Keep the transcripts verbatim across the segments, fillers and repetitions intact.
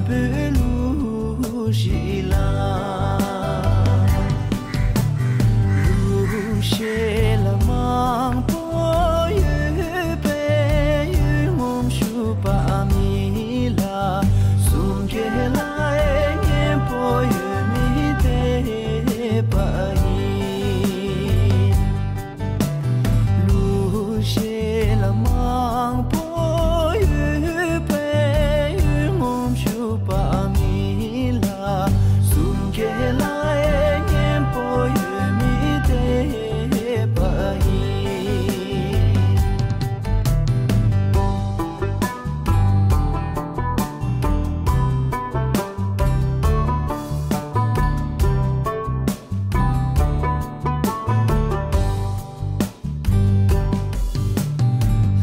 བོད་གླུ་གཞས་ལ། གླུ་གཞས་ལ་མང་པོ་ཡོད་པས་ཡུལ་ངོམ་ཞུ་བ་མི་ལ། གསུང་སྐད་ལ་སྙན་པོ་ཡོད་མི་དད་པ་ཡིན། གླུ་གཞས་ལ་མང་པོ་ཡོད་པས་ཡུལ་ངོམ་ཞུ་བ་མི་ལ། གསུང་སྐད་ལ་སྙན་པོ་ཡོད་མི་དད་པ་ཡིན།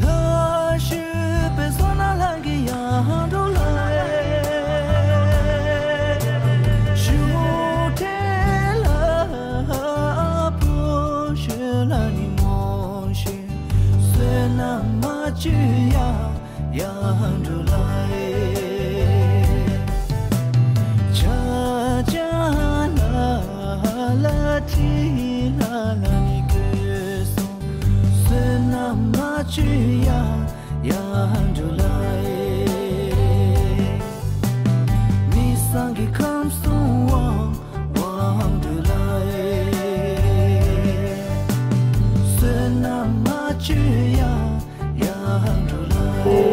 ལྷ་ཞུ་བའི་བསོད་ནམས་ལྷ་གི་ཡང་འགྲོ་ལ། ཞུ་ཁྲེ་ལ་བུ་ཞུ་ལ་ནི་མོ་ཞུ། བསོད་ནམས་མ་བཅོས་ཡ། ཡང་འགྲོ་ལ་ཨེ། ཆ་ཆ་ལ་ལ་ཁྲི་ལ་ལ་ནི་གོས་སོང་། བསོད་ནམས་མ་བཅོས་ཡ། ཡང་འགྲོ་ལ་ཨེ། མི་སང་གི་ཁམས་སོང་བ། དབང་འདུས་ལ་ཨེ། བསོད་ནམས་མ་བཅོས་ཡ། ཡང་འགྲོ་ལ་ཨེ།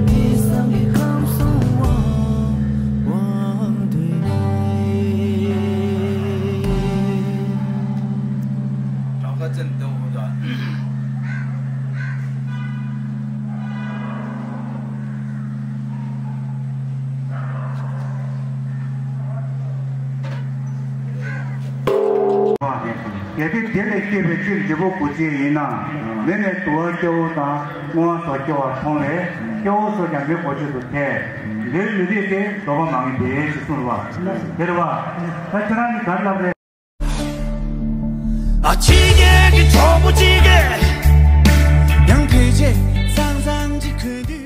མི་སང་གི་ཁམས་སོང་བ། དབང་འདུས་ལ་ཨེ། གྲངས་ཀ་ཙམ་འདུག་གོ་ད། གལ་ཏེ་དེ་ལས་སྐྱེས་པའི་ཕྱིར་འབྲས་བུ་དགུ་ཆེན་ཡིན་ན། མེ་ནས་དུ་བ་སྐྱེ་བོ་དང་སྔོ་བ་སོགས་སྐྱེ་བ་མཐོང་བས་སྐྱེ་བོ་སོགས་ཀྱང་མེ་དགུ་ཆེན་དུ་ཐལ། འདིར་མི་རིགས་ཏེ་ལྡོག་པ་མ་ངེས་པས་ཞེས་གསུངས་པ། དེ་རེད་བ། ད་ཁྱེད་རང་གིས་ག་རེ་ལབ་རེད། ཨ་ཕྱི་རྒྱལ་གྱི་གྲོགས་པོ་གཅིག་གིས། ཡང་ཕལ་ཆེར་ཙང་ཙང་གཅིག་གོན་དུས།